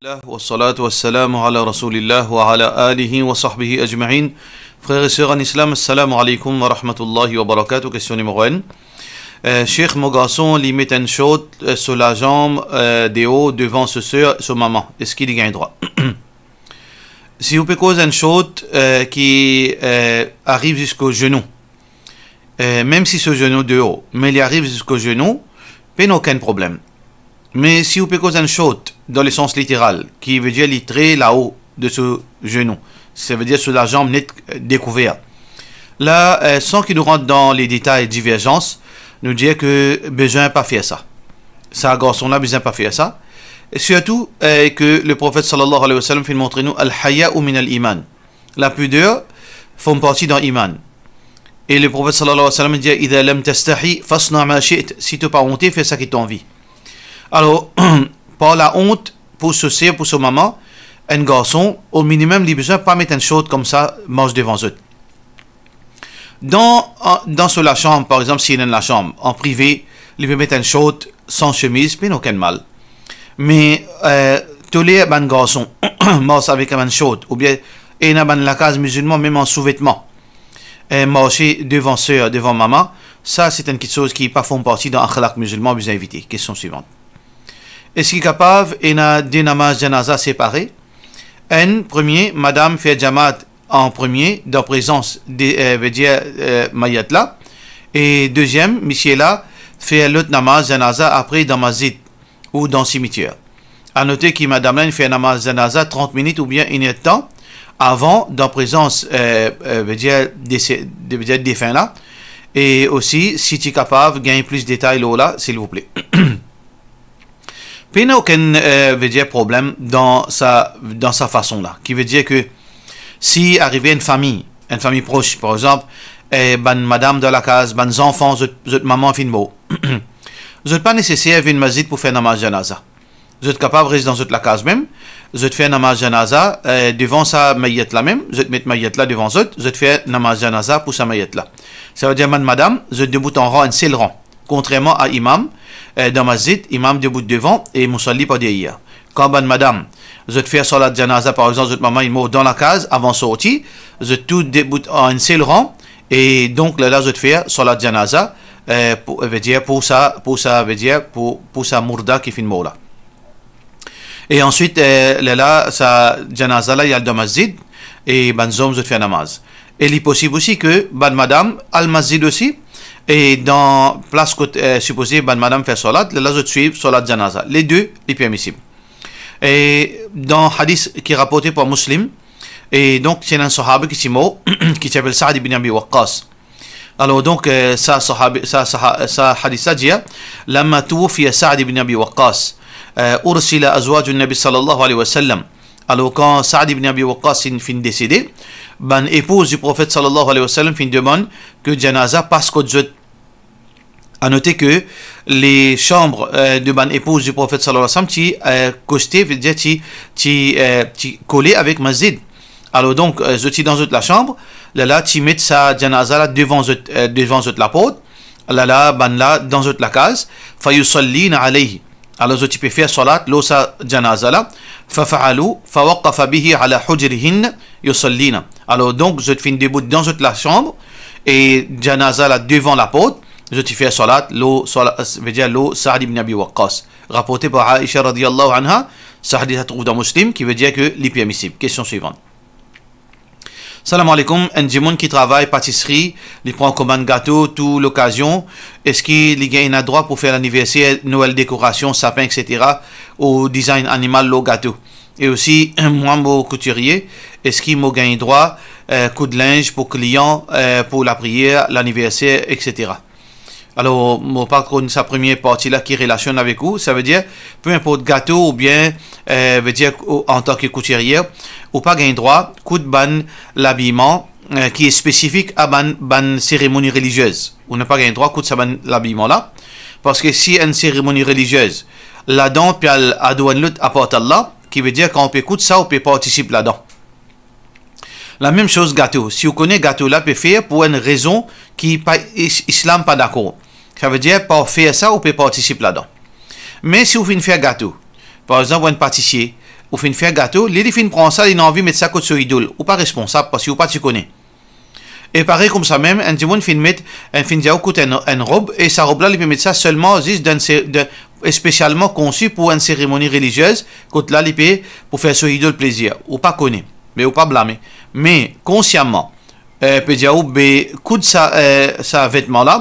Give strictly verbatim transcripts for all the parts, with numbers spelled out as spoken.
Alhamdulillah, wassalatu wassalamu ala Rasoulillah wa ala alihi wa sahbihi ajmain. Frer e ser an Islam, assalamu alaikum wa rahmatullahi wa barakatuh. Kestion nimero enn. Eh, Sheikh, mo garson, li met enn short, eh, so lazanm, eh, deor, devan so ser, so mama. Eski li gagn drwa? Si ou pe koz enn short, eh, ki, eh, ariv ziska zenou, eh, mem si so zenou deor, me li ariv ziska zenou, pena okenn problem. Me si ou pe koz enn short dan lesans literal, ki vedir li tre lao de so zenou, savedir so lazanm net, eh, dekouver. La, eh, san ki nou rant dan le detay diverzans, nou dir ke bizin pa fer sa. Sa garson la bizin pa fer sa. E sirtou, eh, ke le Profet sallallahu alayhi wa sallam finn montre nou, "Al-haya'u min al-iman." Lapider form parti dan iman. E le Profet sallallahu alayhi wa sallam dir, "Idha lam tastahi, fasna ma shi't." Si to pa onte, fer seki to anvi. Alor, par laont, pou so ser, pou so mama, enn garson, o minimem, li bizin pa met enn short koumsa, mars devan zot. Dan, an, dan so lasam, par exanp, si ena enn lasam, an prive, li pe met enn short san semiz, pena okenn mal. Me, eh, toler bann garson mars avek bann short, oubien ena bann lakaz mizilman, mem an souvetman, eh, marse devan ser, devan mama, sa se enn kiksoz ki pa form parti dan akhlak mizilman, bizin evite. Kestion swivan. Eski kapav ena de namaz janaza separe? Enn, premie, madam fer jamaat an premie, dan prezans de, eh, vedir, eh, mayit la. E deziem, misie la fer lot namaz janaza apre dan masjid ou dan simitier. A note ki madam la inn fer namaz janaza trant minit oubien enn er-de-tan avan, dan prezans, eh, eh, vedir dese-, de, vedir defin la. E osi, si ti kapav gagn plis detay lor la, silvouple. Pena okenn, eh, vedir problem dan sa, dan sa fason la. Ki vedir ke si arive enn fami, enn fami pros, par exanp, eh, bann madam dan lakaz, bann zanfan, zot, zot mama finn mor, zot pa neseser vinn masjid pou fer namaz janaza. Zot kapav res dan zot lakaz mem, zot fer namaz janaza, eh, devan sa mayit la mem, zot met mayit la devan zot, zot fer namaz janaza pou sa mayit la. Savedir bann madam, zot debout an ran, enn sel ran. Kontrerman a imam, eh, dan masjid, imam debout devan e mousalli par deryer. Kan bann madam, zot fer salat janaza, par exanp, zot mama inn mor dan lakaz, avan sorti, zot tou debout an enn sel ran, e donk, lerla zot fer salat janaza, eh, pou, vedir pou sa, pou sa, vedir pou, pou sa mourda ki finn mor la. E answit, eh, lerla sa janaza la, li al dan masjid, e bann zom zot fer namaz. E li posib osi ke bann madam al masjid osi, e dan plas kot, eh, sipoze bann madam fer salat, lerla zot swiv salat janaza. Lede, li permisib. E dan hadis ki raporte par Muslim, e donk, ti ena enn sahaba ki ti mor, ki ti apel Saad ibn Abi Waqqas. Alor, donk, eh, sa sahabi, sa, sa, sa hadis la dir, "Lamma tuwuffiya Sa'd ibn Abi Waqqas, eh, ursila azwajun Nabi sallallahu alayhi wa sallam." Alor, kan Sa'd ibn Abi Waqqas finn, finn desede, bann epouz di Profet sallallahu alayhi wa sallam finn demann ke janaza pas kot zot. A note ke le sanm, eh, de bann epouz di Profet sallallahu alayhi wa sallam ti, eh, koste, vedir ti, ti, eh, ti kole avek masjid. Alor donk, eh, zot ti dan zot lasam, lerla ti met sa janaza la devan zot, eh, devan zot laport, lerla bann la dan zot lakaz, fayusallina alayhi. Alor zot ti pe fer salat lor sa janaza la, fafa'alu, fawaqafa bihi ala hujrihinna yusallina. Alor donk, zot finn debout dan zot lasam, e janaza la devan laport, zot ti fer salat lor, salat, vedir lor Sa'd ibn Abi Waqqas. Raporte par Aisha radiyallahu anha, sa hadis la trouv dan Muslim, ki vedir ke li permisib. Kestion swivan. Salam aleykoum, enn dimoun ki travay patisri, li pran komann gato tou lokazion, eski li gagn ena drwa pou fer laniverser, Nwel, dekorasion, sapin, et cetera, ou dizagn animal lor gato? E osi, mwa mo koutirie, eski mo gagn drwa, eh, koud linz pou klian, eh, pou lapriyer, laniverser, et cetera? Alor, mo pa konn sa premie parti la ki relasionn avek ou, savedir, pe inport gato oubien, eh, vedir, ou, antan ki koutirie, ou pa gagn drwa koud bann labiman, eh, ki spesifik a bann, bann seremoni reliziez. Ou napa gagn drwa koud sa bann labiman la, parski si enn seremoni reliziez, ladan pe al ador enn lot apar Allah, ki vedir kan ou pe koud sa, ou pe partisip ladan. Lamem soz gato. Si ou kone gato la pe fer pou enn rezon ki pa is-, Islam pa dakor, savedir par fer sa ou pe partisip ladan. Me si ou finn fer gato, par exanp, ou enn patisie, ou finn fer gato, li, li finn pran sa, li ena anvi met sa kot so idol. Ou pa responsab, parski ou pa ti kone. E parey koumsa mem, enn dimoun finn met, enn finn dir ou kout enn, enn rob, e sa rob la, li pe met sa selman zis dan se-, de, espesialman konsi pou enn seremoni reliziez, kot la, li pe pou fer so idol plezir. Ou pa kone, me ou pa blame. Me konsiaman, eh, pe dir ou, be, koud sa, eh, sa vetman la,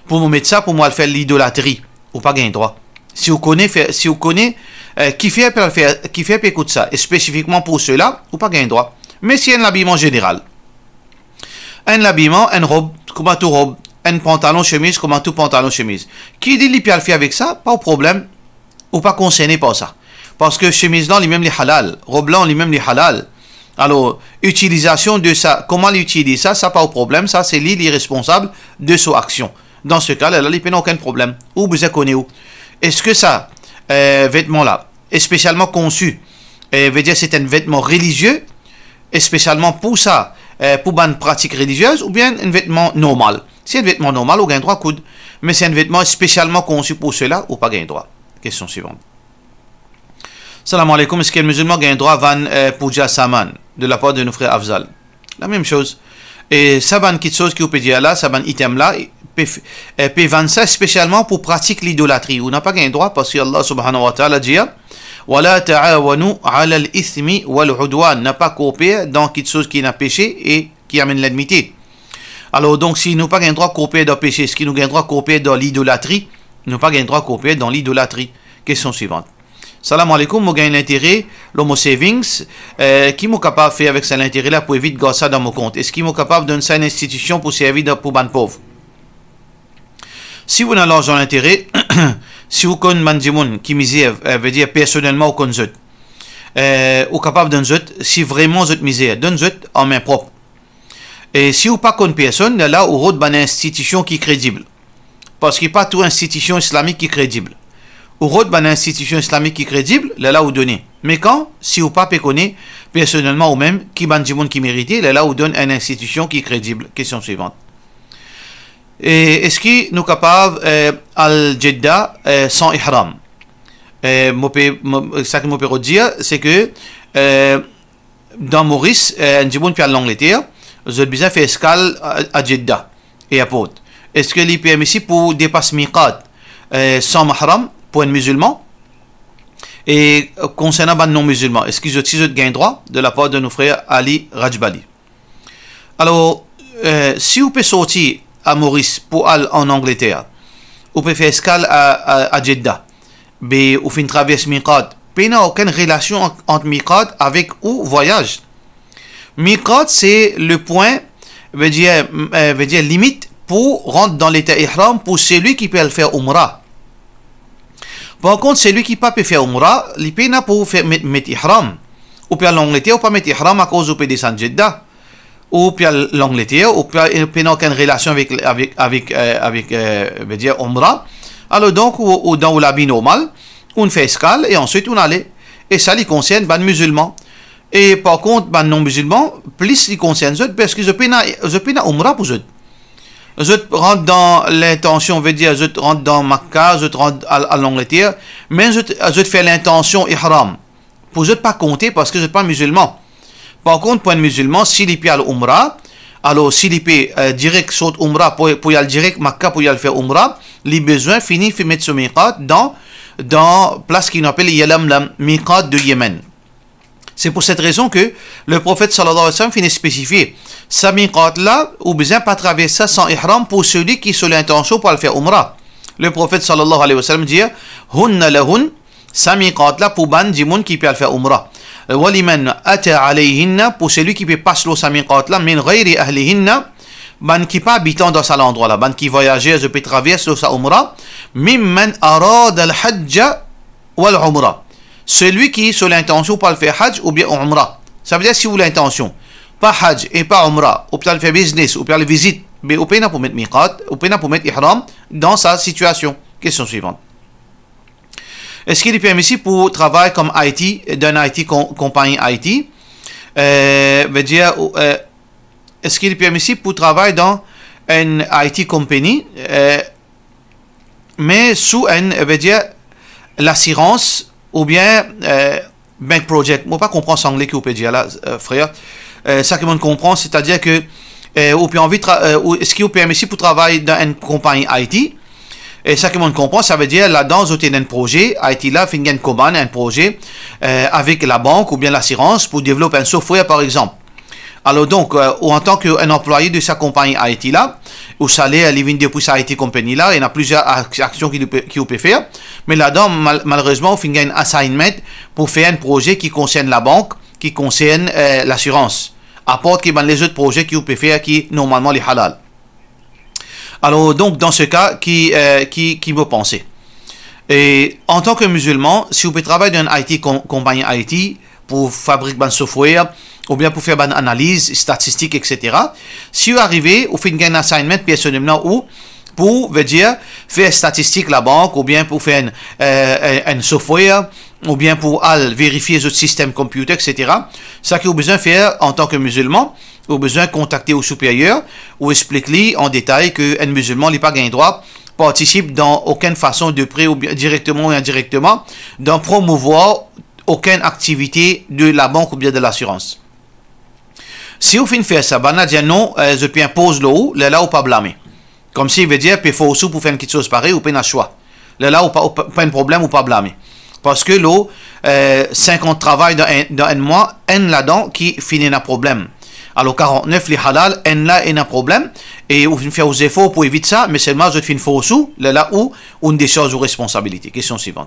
pou mo met sa, pou mo al fer lidolatri. Ou pa gagn drwa. Si ou kone fer, si ou kone, eh, kifer pe al fer, kifer pe kout sa, spesifikman pou sela, ou pa gagn drwa. Me si enn labiman zeneral, enn labiman, enn rob, kouma tou rob, enn pantalon, semiz, kouma tou pantalon, semiz, ki li, li pe al fer avek sa, pa problem. Ou pa konserne par sa. Parski semiz la, limem li halal, rob la, limem li halal. Alor, itilizasion de sa, kouma li itiliz sa, sa pa ou problem, sa se li, li responsab de so aksion. Dan se ka la, li pena okenn problem. Ou bizin kone ou. Eski sa, eh, vetman la, espesialman konsi, eh, vedir se enn vetman relizie, espesialman pou sa, eh, pou bann pratik reliziez, oubien enn vetman normal? Si enn vetman normal, ou gagn drwa koud. Me si enn vetman espesialman konsi pou sela, ou pa gagn drwa. Kestion swivan. Salam aleykoum, eski enn mizilman gagn drwa vann, eh, pouja saman de lapar de nou frer Afzal? Lamem soz. E sa bann kitsoz ki ou pe dir la, sa bann item la, pe f-, eh, pe vann sa spesialman pou pratik lidolatri. Ou napa gagn drwa, parski Allah subhanahu wa ta'ala dir, "Wa la ta'awanu alal ithmi wal udwan." Napa korper dan kitsoz ki ena pese e ki amenn lennmite. Alor, donk, si nou pa gagn drwa korper dan pese, eski nou gagn drwa korper dan lidolatri? Nou pa gagn drwa korper dan lidolatri. Kestion swivan. Salam aleykoum, mo gagn lintere lor mo savings, eh, ki mo kapav fer avek sa lintere la pou evit gard sa dan mo kont? Eski mo kapav donn sa enn institision pou servi dan, pou bann pov? Si ou ena larzan lintere, si ou konn bann dimoun ki mizer, eh, vedir personelman ou konn zot, eh, ou kapav donn zot, si vreman zot mizer, donn zot an min prop. E si ou pa konn personn, lerla ou rod bann institision ki kredib. Parski pa tou institision islamik ki kredib. Ou rod bann institision islamik ki kredib, lerla ou done. Me kan, si ou pa pe kone personelman ou mem ki bann dimoun ki merite, lerla ou donn enn institision ki kredib. Kestion swivan. E eski nou kapav, eh, al Jeddah, eh, san ihram? Eh, mo pe, mo, sa ki mo pe rod dir, se ke, eh, dan Moris, eh, enn dimoun pe al Langleter, zot bizin fer eskal a, a Jeddah Airport. Eski li permisib pou depas miqat, eh, san mahram pou enn mizilman? E, eh, konsernan bann non-mizilman, eski zot, si zot gagn drwa? De lapar de nou frer Ali Rajbali. Alor, eh, si ou pe sorti a Moris pou al an Angleter, ou pe fer eskal a, a, a Jeddah, be ou finn travers miqat, pena okenn relasion ant, ant miqat avek ou vwayaz. Miqat, se le pwin, vedir, eh, vedir limit pou rant dan leta ihram pou seli ki pe al fer oumra. Par kont, seli ki pa pe fer oumra, li pena pou fer met, met ihram. Ou pe al Langleter, ou pa met ihram akoz ou pe desann Jeddah. Ou pe al Langleter, ou pe, pena okenn relasion avek, avek, avek, eh, avek, eh, vedir oumra. Alor donk, ou, ou dan ou labi normal, ou fer eskal e answit ou ale. E sa li konsern bann mizilman. E par kont, bann non-mizilman, plis li konsern zot, parski zot pena, zot pena oumra pou zot. Zot rant dan lintansion, vedir zot rant dan Makka, zot rant al, al Langleter, me zot, zot fer lintansion ihram. Pou zot pa konte parski zot pa mizilman. Par kont, pou enn mizilman, si li pe al oumra, alor si li pe, eh, direk sort oumra pou, pou li al direk Makka pou li al fer oumra, li bizin fini, fini met so miqat dan, dan plas ki nou apel Yalamlam, miqat de Yemen. Se pou set rezon ke Leprofet sallallahu alayhi wa sallam finn spesifie, sa miqat la, ou bizin pa travers sa san ihram pou seli ki so lintansion pou al fer oumra. Leprofet sallallahu alayhi wa sallam dir, "Hunna lahun", sa miqat la pou bann dimoun ki pe al fer oumra. "Wa liman ata alayhinna", pou seli ki pe pas lor sa miqat la, "min ghayri ahlihinna", bann ki pa abitan dan sa landrwa la, bann ki vwayazer, zot pe travers lor sa oumra, "mimman arada al-hajja wal umra", seli ki so lintansion pou al fer haj oubien oumra. Savedir si ou lintansion pa haj e pa oumra, ou pe al fer biznes, ou pe al vizit, be ou pena pou met miqat, ou pena pou met ihram dan sa sitiasion. Kestion swivan. Eski li permisib pou travay kom I T, dan I T kon-, konpagni I T? Eh, vedir, eh, eski li permisib pou travay dan enn I T company, eh, me sou enn, vedir, lasirans oubien, eh, bank project. Mo pa konpran sa angle ki ou pe dir la, eh, frer. Eh, sa ki mo konpran, setadir ke, eh, ou pe anvi tra-, eh, ou, eski ou permisi pou travay dan enn konpagni I T? E sa ki mo konpran, savedir ladan zot ena enn proze, I T la finn gagn komann enn proze, eh, avek labank oubien lasirans pou devlop enn software, par exanp. Alor donk, eh, ou antan ki enn anplwaye de sa konpagni I T la, ou saler li vinn depi sa I T company la, ena plizier ak-, aksion ki ou pe, ki ou pe fer, me ladan, mal-, malerezman, ou finn gagn enn assignment pou fer enn proze ki konsern labank, ki konsern, eh, lasirans. Apar ki bann lezot proze ki ou pe fer ki normalman li halal. Alor donk, dan se ka, ki, eh, ki, ki mo panse? E antan ki mizilman, si ou pe travay dan enn I T kon-, konpagni I T pou fabrik bann software, oubien pou fer bann analiz statistik, et cetera, si ou arive, ou finn gagn assignment personelman ou pou, vedir, fer statistik labank, oubien pou fer enn, eh, enn, enn software, oubien pou al verifie zot sistem computer, et cetera. Sa ki ou bizin fer antan ki mizilman, ou bizin kontakte ou siperyer, ou explik li an detay ki enn mizilman, li pa gagn drwa partisip dan okenn fason, de pre oubien direkteman ou indirekteman, dan promouvwar okenn aktivite de labank oubien de lasirans. Si ou finn fer sa, bann la dir non, eh, zot pe inpoz lor ou, lerla ou pa blame. Koumsi vedir, pe fors ou pou fer enn kitsoz parey, ou pena swa. Lerla ou pa, ou pa, pa enn problem, ou pa blame. Parski lor, eh, sinkant travay dan enn, dan enn mwa, enn ladan ki finn ena problem. Alor karantnef li halal, enn la ena problem, e ou finn fer ou zefor pou evit sa, me selman zot finn fors ou, lerla ou, ou'nn desarz ou responsabilite. Kestion swivan.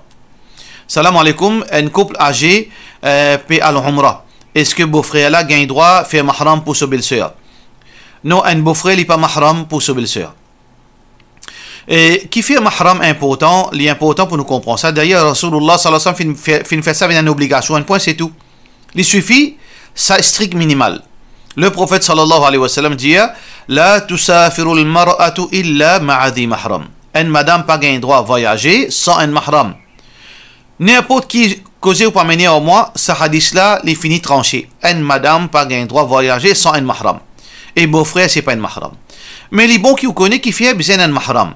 Salam aleikoum, enn koup aze, eh, pe al Umra. Eski bofrer la gagn drwa fer mahram pou so belser? Non, enn bofrer li pa mahram pou so belser. E ki fer mahram inportan, li inportan pou nou konpran sa. Dayer, Rasoulillah sallallahu alayhi wa sallam finn fer, finn fer sa vinn enn obligasion, enn pwin, se tou. Li sifi, sa strik minimal. Le Profet sallallahu alayhi wa sallam dir, "La tusafiru al-mar'atu illa ma'a dhi mahram." Enn madam pa gagn drwa vwayaze san enn mahram. Ninport ki koze ou pe amene ar mwa, sa hadis la, li fini transe. Enn madam pa gagn drwa vwayaze san enn mahram. E bofrer, se pa enn mahram. Me li bon ki ou kone ki fer bizin enn mahram.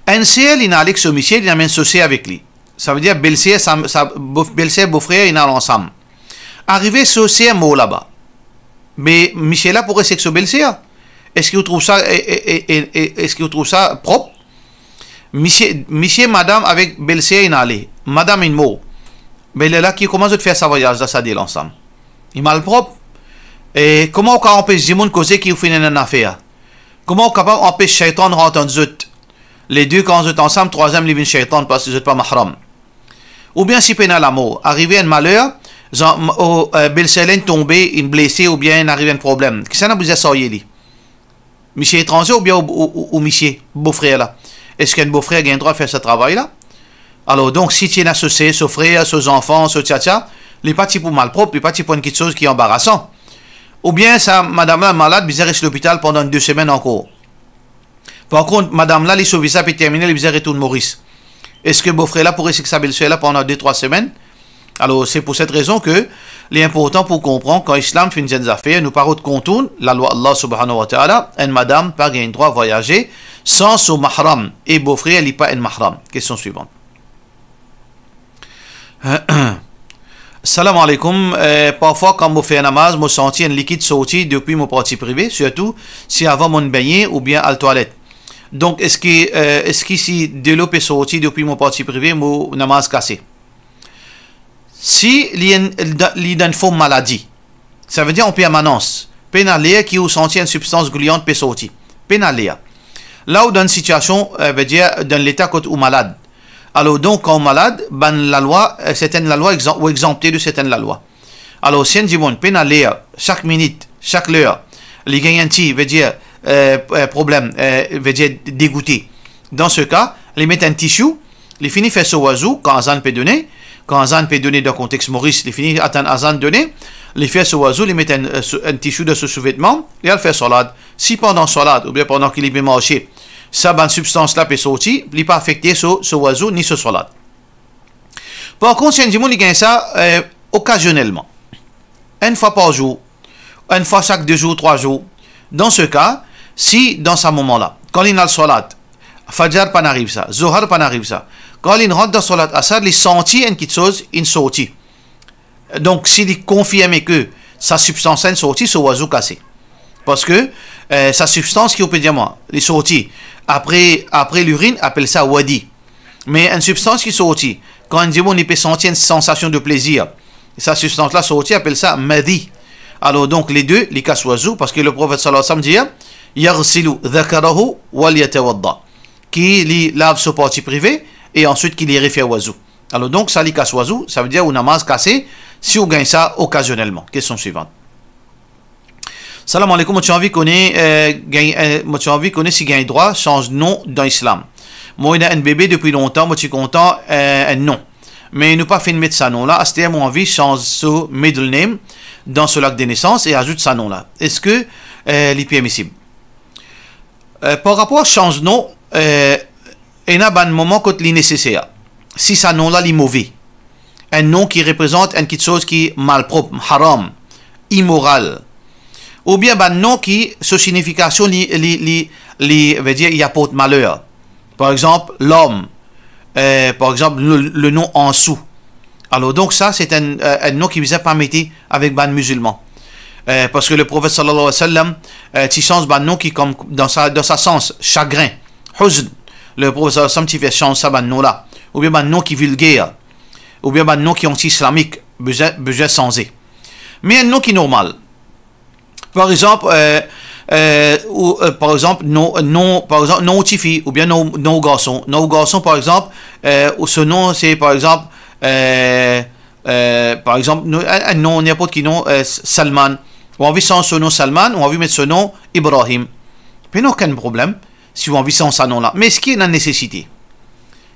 Enn ser, li ena avek so misie, li amenn so ser avek li. Savedir belser, sa, sa, bof-, belser, bofrer, inn al ansam. Arive so ser mor laba. Me misie la pou res ek so belser. Eski ou trouv sa, e, e, e, e, e, eski ou trouv sa prop? Misie, misie, madam avek belser inn ale. Madam inn mor. Me lerla ki, kouma zot fer sa vwayaz la, sa de la ansam? Li malprop. E kouma ou kav anpes dimoun koze ki ou finn ena enn afer? Kouma ou kapav anpes seytan rant ant zot? Lede, kan zot ansam, trwaziem li vinn seytan parski zot pa mahram. Oubien si pena lamor, arive enn maler, zan-, o, eh, belser la inn tonbe, inn blese oubien inn arive enn problem. Kisannla bizin sarye li? Misie etranze oubien ou, ou, ou, ou misie, bofrer la? Eski enn bofrer gagn drwa fer sa travay la? Alor donk, si ti ena so ser, so frer, so zanfan, so tia-tia, li pa ti pou malprop, li pa ti pou enn kitsoz ki anbarasan. Oubien sa madam la malad, bizin res lopital pandan de semenn ankor. Par kont, madam la, li so viza pe termine, li bizin retourn Moris. Eski bofrer la pou res ek sa belser la pandan de, trwa semenn? Alor, se pou set rezon ki li inportan pou konpran, kan Islam finn dir enn zafer, nou pa rod kontourn lalwa Allah subhanahu wa ta'ala, enn madam pa gagn drwa vwayaze san so mahram, e bofrer li pa enn mahram. Kestion swivan. Salam aleikoum. Eh, parfwa kan mo fer namaz, mo santi enn likid sorti depi mo parti prive, sirtou si avan mo'nn begne oubien al twalet. Donk, eski, eh, eski si delo pe sorti depi mo parti prive, mo namaz kase? Si li enn, li dan enn form maladi, savedir an permanans, pena ler ki ou santi enn sibstans gouliyan pe sorti. Pena ler. La ou dan enn sitiasion, eh, vedir dan enn leta kot ou malad. Alor donk, kan ou malad, bann lalwa, eh, sertenn lalwa, exan-, ou exanpte de sertenn lalwa. Alor, si enn dimoun pena ler, sak minit, sak ler, li gagn enn ti, vedir, eh, eh, problem, eh, vedir degoute. Dan se ka, li met enn tisiou, li fini fer so wazou, kan azan pe done, kan azan pe done dan kontex Moris, li fini atann azan done, li fer so wazou, li met enn, eh, so-, enn tisiou dan so souvetman, li al fer swalat. Si pandan swalat, oubien pandan ki li pe marse, sa bann sibstans la pe sorti, li pa afekte so, so wazou ni so swalat. Par kont, si enn dimoun li gagn sa, eh, okazionelman, enn fwa par zour, enn fwa sak de zour, trwa zour, dan se ka, si dan sa moman la, kan li'nn al swalat, Fajar pa'nn ariv sa, Zohar pa'nn ariv sa, kan li'nn rant dan swalat Asar, li santi enn kitsoz inn sorti. Donk, si li konfirme ke sa sibstans la inn sorti, so wazou kase. Parski, eh, sa sibstans ki ou pe dir mwa, li sorti apre, apre lirinn, apel sa wadi. Me enn sibstans ki sorti, kan enn dimoun li pe santi enn sansasion de plezir, sa sibstans la sorti, apel sa madhi. Alor, donk, le de, li kas wazou, parski le Profet sallallahu alayhi wa sallam dir, "Yaghsilu dhakarahu wal yatawadda." Ki li lav so parti prive, e answit ki li refer wazou. Alor, donk, sa li kas wazou, savedir ou namaz kase, si ou gagn sa okazionelman. Kestion swivan. Salam aleykoum, mo ti anvi kone, eh, gagn, eh, mo ti anvi kone si gagn drwa sanz non dan Islam. Mo ena enn bebe depi lontan, mo ti kontan, eh, enn non. Me nou pa finn met sa non la, aster mo anvi sanz so middle name dan so lak de nesans e azout sa non la. Eski, eh, li permisib? Eh, par rapor sanz non, eh, ena bann moman kot li neseser. Si sa non la li move, enn non ki reprezant enn kiksoz ki malprop, haram, imoral, oubien bann non ki so signifikasion li, li, li, li, vedir, li aport maler. Par exanp, larm, eh, par exanp, le, le non Ansou. Alor, donk, sa, se enn, eh, enn non ki bizin pa mete avek bann mizilman. Eh, parski le Profet, sallallahu alayhi wa sallam, eh, ti sanz bann non ki, kom, dan sa, dan sa sans, sagrin, huzn. Le Profet, sallallahu alayhi wa sallam, ti fer sanz sa bann non la. Oubien bann non ki vilger, oubien bann non ki anti-islamik, bizin, bizin sanze. Me enn non ki normal. Par exanp, eh, eh, ou, eh, par exanp, non, non, par exanp, non ou tifi, oubien non, non ou garson. Non ou garson, par exanp, eh, ou so non, se, par exanp, eh, eh, par exanp, nou, enn, enn non, ninport ki non, eh, S-, Salman. Ou anvi sanz so non Salman, ou anvi met so non Ibrahim. Pena okenn problem, si ou anvi sanz sa non la. Me eski ena nesesite?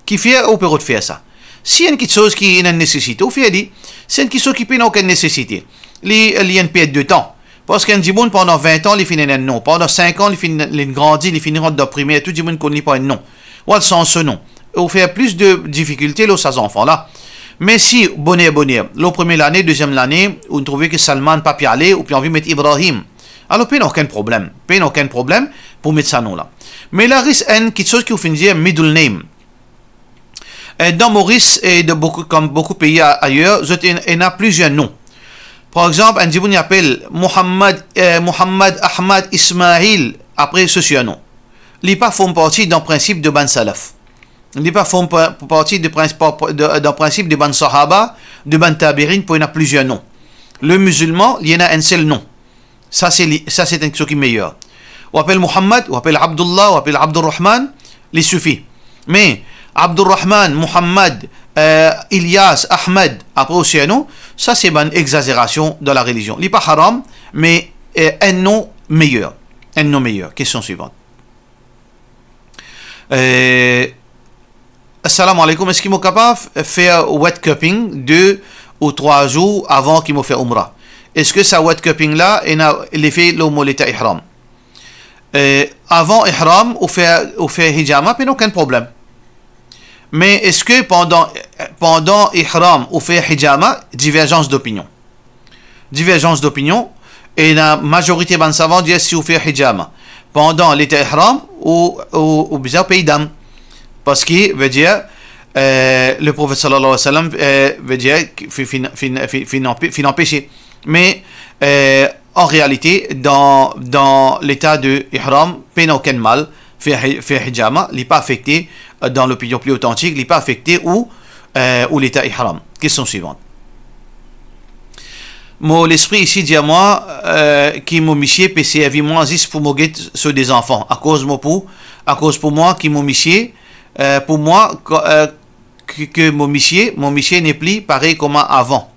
Kifer ou pe rod fer sa? Si enn kiksoz ki ena nesesite, ou fer li, si enn kiksoz ki pena okenn nesesite, li, li enn pert de tan. Parski enn dimoun pandan vin an, li finn ena enn non. Pandan sink an, li finn, li grandi, li finn rant dan primer, tou dimoun konn li par enn non. Ou al sanz so non. Ou fer plis de difikilte lor sa zanfan la. Me si, boner, boner, lor premie lane, deziem lane, ou trouve ki Salman pa pe ale, ou pe anvi met Ibrahim, alor pena okenn problem. Pena okenn problem pou met sa non la. Me la res enn kiksoz ki ou finn dir middle name. Eh, dan Moris e de boukou, kom boukou pei a-, ayer, zot en-, ena plizier non. Par exanp, enn dimoun li apel Mohammad, eh, Mohammad Ahmad Ismail, apre so sirnon. Li pa form parti dan prinsip de bann salaf. Li pa form pa-, parti de prins-, pa-, pa-, de, dan prinsip de bann sahaba, de bann tabiin pou ena plizier non. Le mizilman, li ena enn sel non. Sa se li, sa se enn kiksoz ki meyer. Ou apel Mohammad, ou apel Abdullah, ou apel Abdurrahman, li sifi. Me Abdurrahman, Mohammad, eh, Ilyas, Ahmad, apre ou sirnon, sa se bann exazerasion dan la relizion. Li pa haram, me, eh, enn non meyer. Enn non meyer. Kestion swivan. Eh, Assalamu alaikum, eski mo kapav fer wet cupping de ou trwa zour avan ki mo fer Umra? Eski sa wet cupping la ena lefe lor mo leta ihram? Eh, avan ihram ou fer, ou fer hijama, pena okenn problem. Me eski pandan, pandan ihram ou fer hijama? Diverzans dopinion. Diverzans dopinion, ena mazorite bann savan dir si ou fer hijama pandan leta ihram, ou, ou, ou bizin pey dam. Parski, vedir, eh, le Profet sallallahu alayhi wa sallam, eh, vedir, fi-, finn, finn, finn, finn anpe-, finn anpese. Me, eh, an realite, dan, dan leta de ihram, pena okenn mal, fer hi-, fer hijama, li pa afekte, eh, dan lopinion pli otantik, li pa afekte ou, eh, ou leta ihram. Kestion swivan. Mo lespri isi dir mwa, eh, ki mo misie pe servi mwa zis pou mo get so de zanfan. Akoz mo pou, akoz pou mwa ki mo misie, eh, pou mwa, ko-, eh, ki, ki mo misie, mo misie nepli parey kouma avan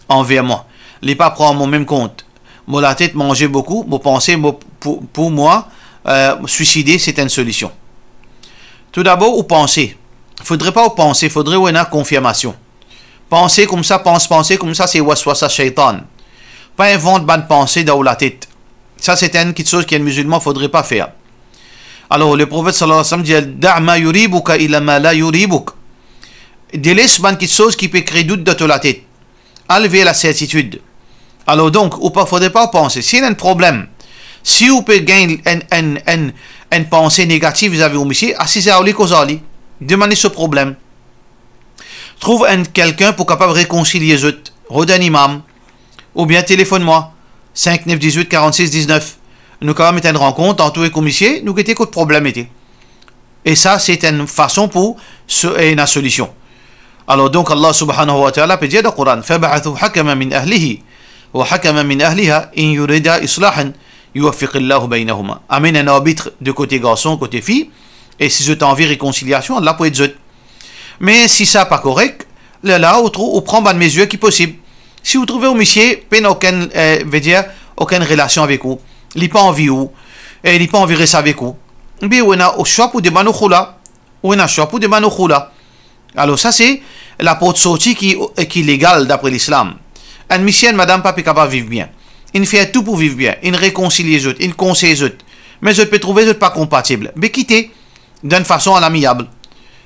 anver mwa. Li pa pran mo mem kont. Mo latet manze boukou, mo panse mo pou, pou mwa, eh, swiside, se enn solision. Toudabor, ou panse. Fodre pa ou panse, fodre ou ena konfirmasion. Panse koumsa, pans, panse koumsa, se waswasa shaytan. Pa invant bann panse dan ou latet. Sa, se enn kiksoz ki enn mizilman fodre pa fer. Alor, le Profet sallallahu alayhi wa sallam dir, "Da' ma yuribuka ila ma la yuribuk." Deles bann kiksoz ki pe kre dout dan to latet. Al ver lasertitid. Alor donk, ou pa, fodre pa ou panse. Si ena enn problem, si ou pe gagn enn, enn, enn, enn panse negatif vizavi ou misie, asiz ar li, koz ar li. Demann li so problem. Trouv enn kelkenn pou kapav rekonsilie zot. rod enn imam, oubien telefonn mwa, sink nef diz-wit karant-sis diz-nef. Nou kapav met enn rankont ant ou ek ou misie, nou gete kot problem ete. E sa, se enn fason pou so-, ena solision. Alor donk, Allah subhanahu wa ta'ala pe dir dan Koran, "Fab'athu hakaman min ahlihi, wa hakaman min ahliha, in yurida islahan, yuwaffiqillahu baynahuma." Amenn enn arbit de kote garson, kote fi, e si zot anvi rekonsiliasion, Allah pou ed zot. Me si sa pa korek, lerla ou trou-, ou pran bann mezir ki posib. Si ou trouve ou misie pena okenn, eh, vedir, okenn relasion avek ou, li pa anvi ou, e li pa anvi res avek ou, be ou ena swa pou demann ou khoula, ou ena swa pou demann ou khoula. Alor sa se laport sorti ki, ki legal dapre Lislam. Enn misie, enn madam pa pe kapav viv bien. Inn fer tou pou viv bien, inn rekonsilie zot, inn konsey zot, me zot pe trouve zot pa konpatib. Be kite, dan enn fason alamiab,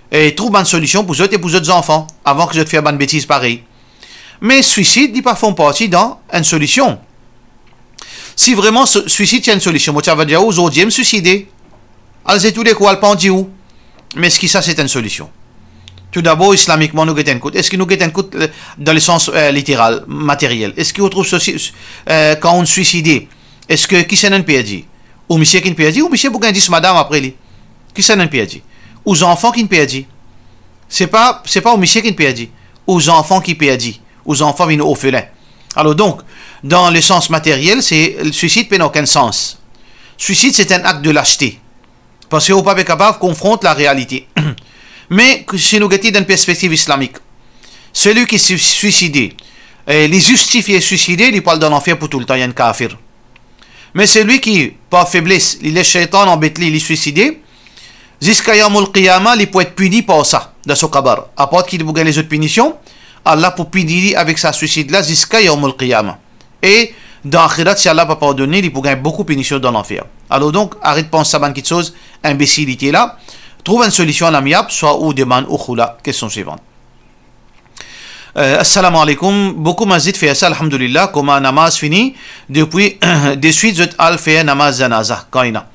e trouv bann solision pou zot e pou zot zanfan, avan ki zot fer bann betiz parey. Me swisid, li pa form parti dan enn solision. Si vreman so-, swisid ti enn solision, mo ti ava dir ou, zordi mo swiside. Al zet ou lekou, al pandi ou. Me eski sa se enn solision? Toudabor, islamikman, nou get enn kout. Eski nou get enn kout, eh, dan lesans, eh, literal, materyel? Eski ou trouv sosi-, eh, kan ou swiside, eski kisannla inn perdi? Ou misie ki'nn perdi, ou misie pou gagn dis madam apre li. Kisannla inn perdi? Ou zanfan ki'nn perdi. Se pa, se pa ou misie ki'nn perdi. Ou zanfan ki perdi. Ou zanfan vinn orfelin. Alor donk, dan lesans materyel, se, swisid pena okenn sans. Swisid, se enn akt de laste. Parski ou pa pe kapav konfront larealite. Me si nou gete dan enn perspektiv islamik, selwi ki swi-, swiside, e li zistifie swiside, li pou al dan lanfer pou toultan, li enn kafir. Me selwi ki, par febles, li les Seytan anbet li, li swiside, ziska Yawmul Qiyama, li pou et pini par sa, dan so kabar. Apar ki li pou gagn lezot pinision, Allah pou pini li avek sa swisid la ziska Yawmul Qiyama. E dan axirat, si Allah pa pardonn li, li pou gagn boukou pinision dan lanfer. Alor donk, aret pans sa bann kitsoz, inbesilite la. Trouv enn solision alamiab, swa ou demann ou khoula. Kestion swivan. Eh, assalamu alaikum. Boukou masjid fer sa, alhamdulillah, kouma namaz fini, depi, deswit zot al fer namaz janaza, kan ena.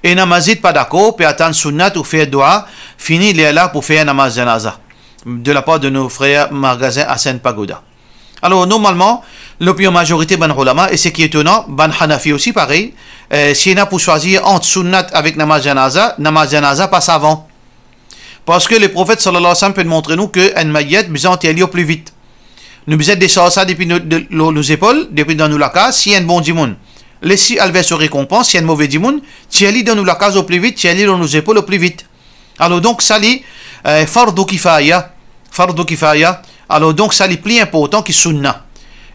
Ena masjid pa dakor, pe atann sunnat ou fer dua, fini lerla pou fer namaz janaza. De lapar de nou frer magazin Hassan Pagoda. Alor, normalman, lopinion mazorite bann oulama, e seki etonan, bann Hanafi osi parey, eh, si ena pou swazir ant sunnat avek namaz janaza, namaz janaza pas avan. Parski Leprofet, sallallahu alayhi wa sallam, pe montre nou ki enn mayit bizin anter li opli vit. Nou bizin desarz sa depi nou, de, lor nou zepol, depi dan nou lakaz, si enn bon dimoun, les li al ver so rekonpans, si enn move dimoun, tir li dan nou lakaz opli vit, tir li lor nou zepol opli vit. Alor donk, sa li, eh, fardu kifaya, fardu kifaya. Alor donk, sa li pli inportan ki sunna.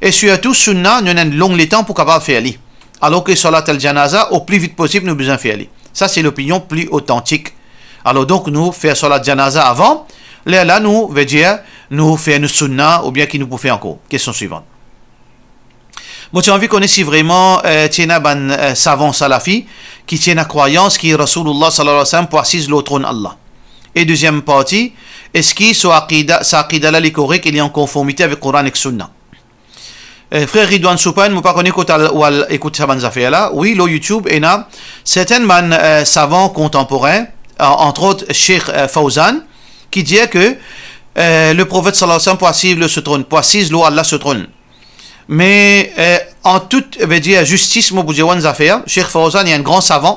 E sirtou, sunna, nou ena enn long letan pou kapav fer li. Alor ki salat al janaza, opli vit posib, nou bizin fer li. Sa, se lopinion pli otantik. Alor donk, nou fer salat janaza avan, lerla nou, vedir, nou fer nou sunna, oubien ki nou pou fer ankor. Kestion swivan. Mo ti anvi kone si vreman, eh, ti ena bann, eh, savan salafi ki ti ena krwayans ki Rasoulillah, sallallahu alayhi wa sallam, pou asiz lor tronn Allah. E deziem parti, eski so akida, sa akida la li korek e li an konformite avek Koran ek Sunna? Eh, frer Ridwan Soupan, mo pa kone kot al, ou al ekout sa bann zafer la. Wi, lor YouTube, ena sertin bann, eh, savan kontanporin, eh, antrot Sheikh, eh, Fawzan, ki dir ki, eh, Leprofet, sallallahu alayhi wa sallam, pou asiz lor so tronn, pou asiz lor Allah so tronn. Me, eh, an tout, vedir, zistis, mo pou dir ou enn zafer, Sheikh Fawzan, li enn gran savan,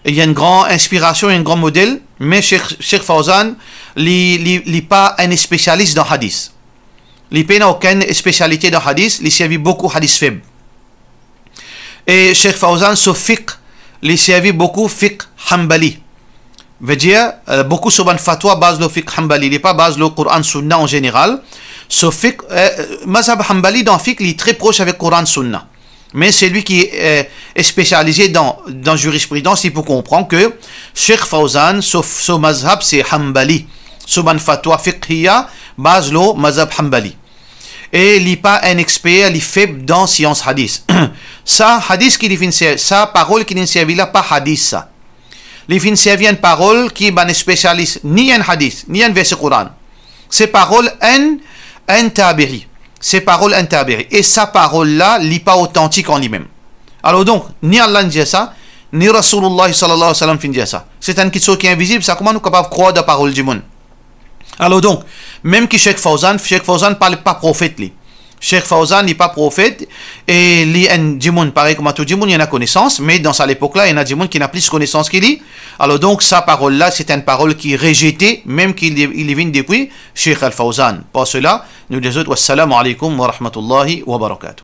li enn gran inspirasion, li enn gran model, me Sheikh, Sheikh Fawzan, li, li, li pa enn spesialis dan hadis. Li pena okenn spesialite dan hadis, li servi boukou hadis feb. E Sheikh Fawzan, so fiqh, li servi boukou fiqh Hanbali. Vedir, eh, boukou so bann fatwa baz lor fiqh Hanbali, li pa baz lor Koran Sunna an zeneral. So fiqh, eh, mazhab Hanbali dan fiqh, li tre pros avek Koran Sunna. Me selwi ki, eh, spesialize dan, dan zirispridans, li pou konpran ki Sheikh Fawzan, so, so mazhab se Hanbali. So bann fatwa fiqhiya baz lor mazhab Hanbali. E li pa enn exper, li feb dan sians hadis. Sa hadis ki li finn ser-, sa parol ki li'nn servi la, pa hadis sa. Li finn servi enn parol ki bann spesialis, ni enn hadis, ni enn verse Koran. Se parol enn, enn tabi'i. Se parol enn tabi'i. E sa parol la, li pa otantik an limem. Alor donk, ni Allah inn dir sa, ni Rasoulillah, sallallahu alayhi wa sallam, finn dir sa. Se enn kitsoz ki invizib, sa kouma nou kapav krwar dan parol dimoun? Alor donk, mem ki Sheikh Fawzan, Sheikh Fawzan pa, pa profet li. Sheikh Fawzan, li pa profet, e li enn dimoun parey kouma tou dimoun, li ena konesans, me dan sa lepok la, ena dimoun ki ena plis konesans ki li. Alor donk, sa parol la, se enn parol ki rezete, mem ki li, li vinn depi Sheikh Al Fawzan. Par sela, nou dir zot, wassalamu alaikum wa rahmatullahi wa barakatuh.